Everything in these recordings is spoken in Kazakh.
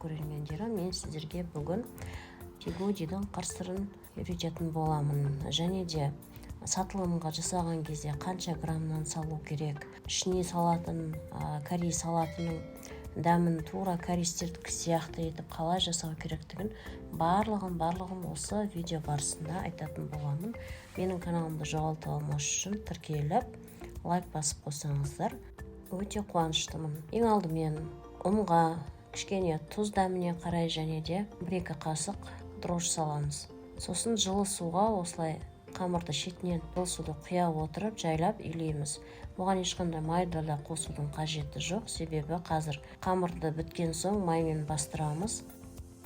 көрермендері! Мен сіздерге бүгін пигодидің қыр-сырын үйрететін боламын және де сатылымға жасаған кезде қанша граммнан салу керек, ішіне салатын корей салатының дәмін тура корейстердікі сияқты етіп қалай жасау керектігін барлығын осы видео барысында айтатын боламын. Менің каналымды жоғалтып алмас үшін тіркеліп, лайк басып қойсаңыздар, өте қуаныштымын. Ең алдымен ұнға кішкене тұз, дәміне қарай, және де 1-2 қасық дрожжи саламыз. Сосын жылы суға осылай қамырды шетінен жылы суды құя отырып, жайлап илейміз. Бұған ешқандай майды да қосудың қажеті жоқ, себебі қазір қамырды біткен соң маймен бастырамыз.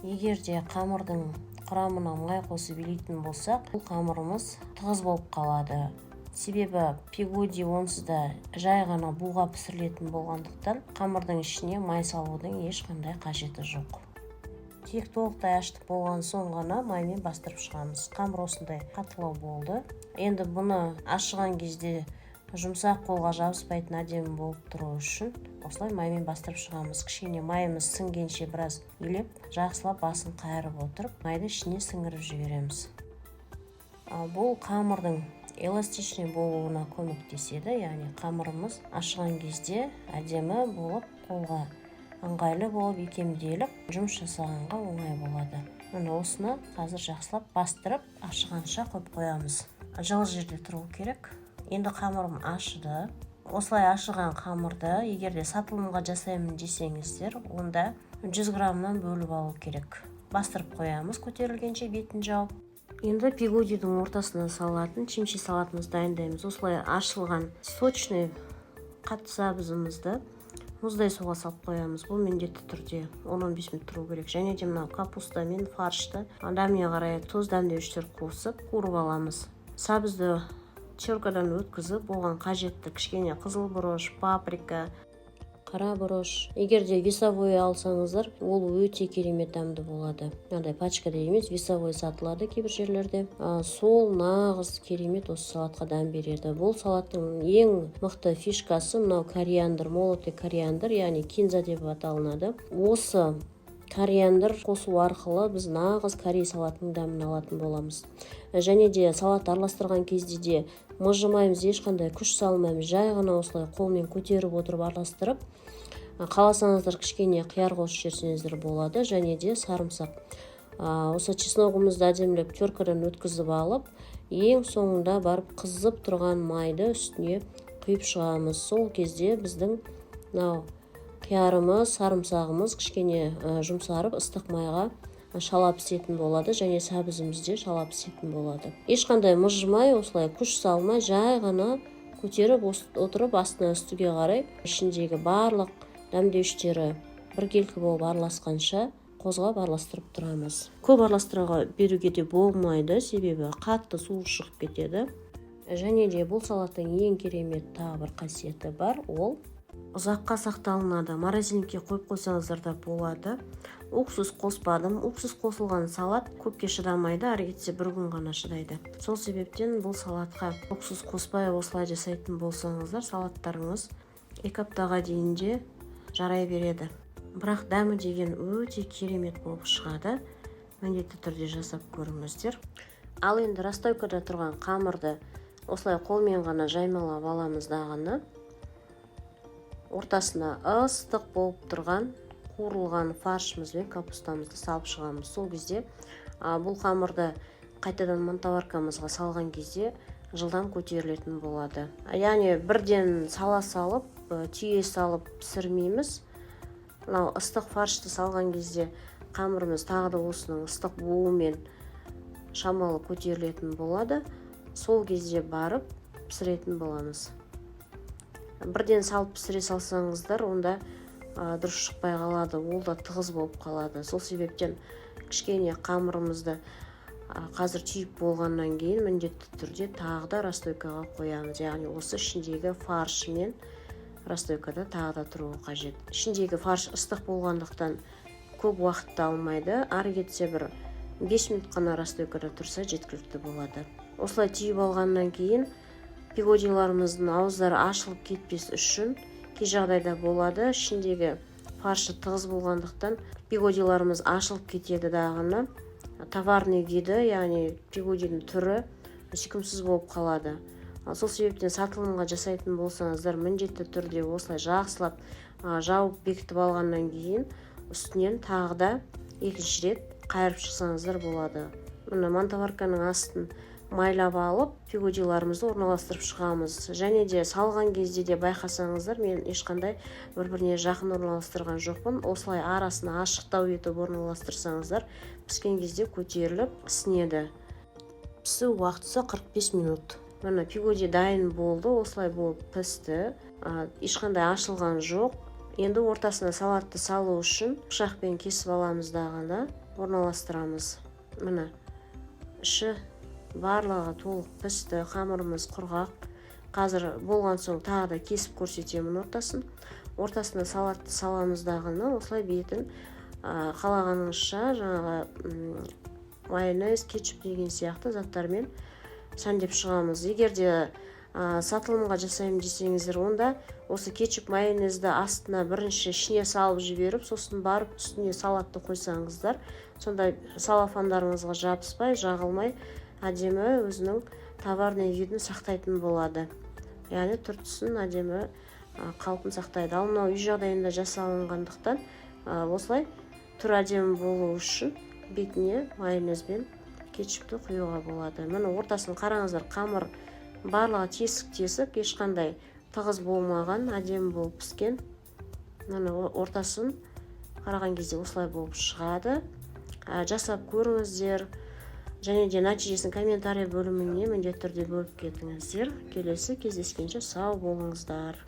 Егер де қамырдың құрамына май қосып илейтін болсақ, бұл қамырымыз тығыз болып қалады, себебі пигоди онсыз да жай ғана буға пісірілетін болғандықтан, қамырдың ішіне май салудың ешқандай қажеті жоқ. Тек толықтай ашытып болған соң ғана маймен бастырып шығамыз. Қамыр осындай қаттылау болды. Енді бұны ашыған кезде жұмсақ, қолға жабыспайтын, әдемі болып тұру үшін осылай маймен бастырып шығамыз. Кішкене майымыз сіңгенше біраз илеп, жақсылап басын қайырып отырып, майды ішіне сіңіріп жібереміз. Бұл қамырдың эластичный болуына көмектеседі, яғни қамырымыз ашыған кезде әдемі болып, қолға ыңғайлы болып, икемделіп, жұмыс жасағанға оңай болады. Міне, осыны қазір жақсылап бастырып, ашығанша қойып қоямыз. Жылы жерде тұру керек. Енді қамырым ашыды. Осылай ашыған қамырды, егер де сатылымға жасаймын десеңіздер, онда 100 граммнан бөліп алу керек. Бастырып қоямыз көтерілгенше, бетін жауып. Енді пигодидің ортасына салатын чимчи салатымызды дайындаймыз. Осылай ашылған сочный қатты сәбізімізді мұздай суға салып қоямыз. Бұл міндетті түрде 10-15 минут тұру керек. Және де мынау капуста мен фаршты дәміне қарай тұз, дәмдеуіштер қосып, қуырып аламыз. Сәбізді теркадан өткізіп, оған қажетті кішкене қызыл бұрыш, паприка, қара бұрыш, егер де весовой алсаңыздар, ол өте керемет дәмді болады. Мынандай пачкада емес, весовой сатылады кейбір жерлерде. Сол нағыз керемет осы салатқа дәм береді. Бұл салаттың ең мықты фишкасы мынау кориандр, молотый кориандр, яғни кинза деп аталынады. Осы кориандр қосу арқылы біз нағыз корей салатының дәмін алатын боламыз. Және де салат араластырған кезде де мыжымаймыз, ешқандай күш салмаймыз, жай ғана осылай қолмен көтеріп отырып араластырып, қаласаңыздар, кішкене қияр қосып жіберсеңіздер болады және де сарымсақ. Осы чесногымызды әдемілеп теркадан өткізіп алып, ең соңында барып қызып тұрған майды үстіне құйып шығамыз. Сол кезде біздің мынау қиярымыз, сарымсағымыз кішкене жұмсарып, ыстық майға шала пісетін болады және сәбізіміз де шала пісетін болады. Ешқандай мыжымай, осылай күш салмай, жай ғана көтеріп отырып, астына үстіге қарай ішіндегі барлық дәмдеуіштері біркелкі болып араласқанша қозғап, араластырып тұрамыз. Көп араластыра беруге де болмайды, себебі қатты суы шығып кетеді. Және де бұл салаттың ең керемет тағы бір қасиеті бар: ол ұзаққа сақталынады, морозильникке қойып қойсаңыздар да болады. Уксус қоспадым. Уксус қосылған салат көпке шыдамайды, ары кетсе бір күн ғана шыдайды. Сол себептен бұл салатқа уксус қоспай осылай жасайтын болсаңыздар, салаттарыңыз 2 аптаға дейін де жарай береді. Бірақ дәмі деген өте керемет болып шығады, міндетті түрде жасап көріңіздер. Ал енді расстойкада тұрған қамырды осылай қолмен ғана жаймалап аламыз дағыны, ортасына ыстық болып тұрған қуырылған фаршымыз бен капустамызды салып шығамыз. Сол кезде бұл қамырды қайтадан мантоваркамызға салған кезде жылдам көтерілетін болады. Яғни бірден сала салып, түйе салып пісірмейміз. Мынау ыстық фаршты салған кезде қамырымыз тағы да осының ыстық буымен шамалы көтерілетін болады. Сол кезде барып пісіретін боламыз. Бірден салып пісіре салсаңыздар, онда дұрыс шықпай қалады, ол да тығыз болып қалады. Сол себептен кішкене қамырымызды қазір түйіп болғаннан кейін міндетті түрде тағы да расстойкаға қоямыз, яғни осы ішіндегі фаршымен расстойкада тағы да тұруы қажет. Ішіндегі фарш ыстық болғандықтан, көп уақытты алмайды, ары кетсе бір 5 минут қана расстойкада тұрса, жеткілікті болады. Осылай түйіп алғаннан кейін пигодиларымыздың ауыздары ашылып кетпес үшін, кей жағдайда болады, ішіндегі Фаршы тығыз болғандықтан, пигодиларымыз ашылып кетеді дағыны, товарный виді, яғни пигодидің түрі сүйкімсіз болып қалады. Ал сол себептен сатылымға жасайтын болсаңыздар, міндетті түрде осылай жақсылап жауып, бекітіп алғаннан кейін үстінен тағы да екінші рет қайырып шықсаңыздар болады. Мына мантоварканың астын майлап алып, пигодиларымызды орналастырып шығамыз. Және де салған кезде де байқасаңыздар, мен ешқандай бір біріне жақын орналастырған жоқпын. Осылай арасын ашықтау етіп орналастырсаңыздар, піскен кезде көтеріліп ісінеді. Пісу уақытысы 45 минут. Міне, пигоди дайын болды, осылай болып пісті, ешқандай ашылған жоқ. Енді ортасына салатты салу үшін пышақпен кесіп аламыз дағыны, орналастырамыз. Міне, іші барлығы толық пісті, қамырымыз құрғақ. Қазір болған соң тағы да кесіп көрсетемін ортасын. Ортасына салатты саламыз дағыны, осылай бетін қалағаныңызша жаңағы майонез, кетчуп деген сияқты заттармен сәндеп шығамыз. Егер де сатылымға жасаймын десеңіздер, онда осы кетчуп, майонезді астына бірінші ішіне салып жіберіп, сосын барып үстіне салатты қойсаңыздар, сонда целлофандарыңызға жабыспай, жағылмай, әдемі өзінің товарный видін сақтайтын болады, яғни түр түсін әдемі қалпын сақтайды. Ал мынау үй жағдайында жасалынғандықтан, осылай түр әдемі болу үшін бетіне майонез бен кетчупті құюға болады. Міне, ортасын қараңыздар, қамыр барлығы тесік тесік, ешқандай тығыз болмаған, әдемі болып піскен. Міне, ортасын қараған кезде осылай болып шығады. Жасап көріңіздер және де нәтижесін комментарий бөліміне міндетті түрде бөліп кетіңіздер. Келесі кездескенше сау болыңыздар!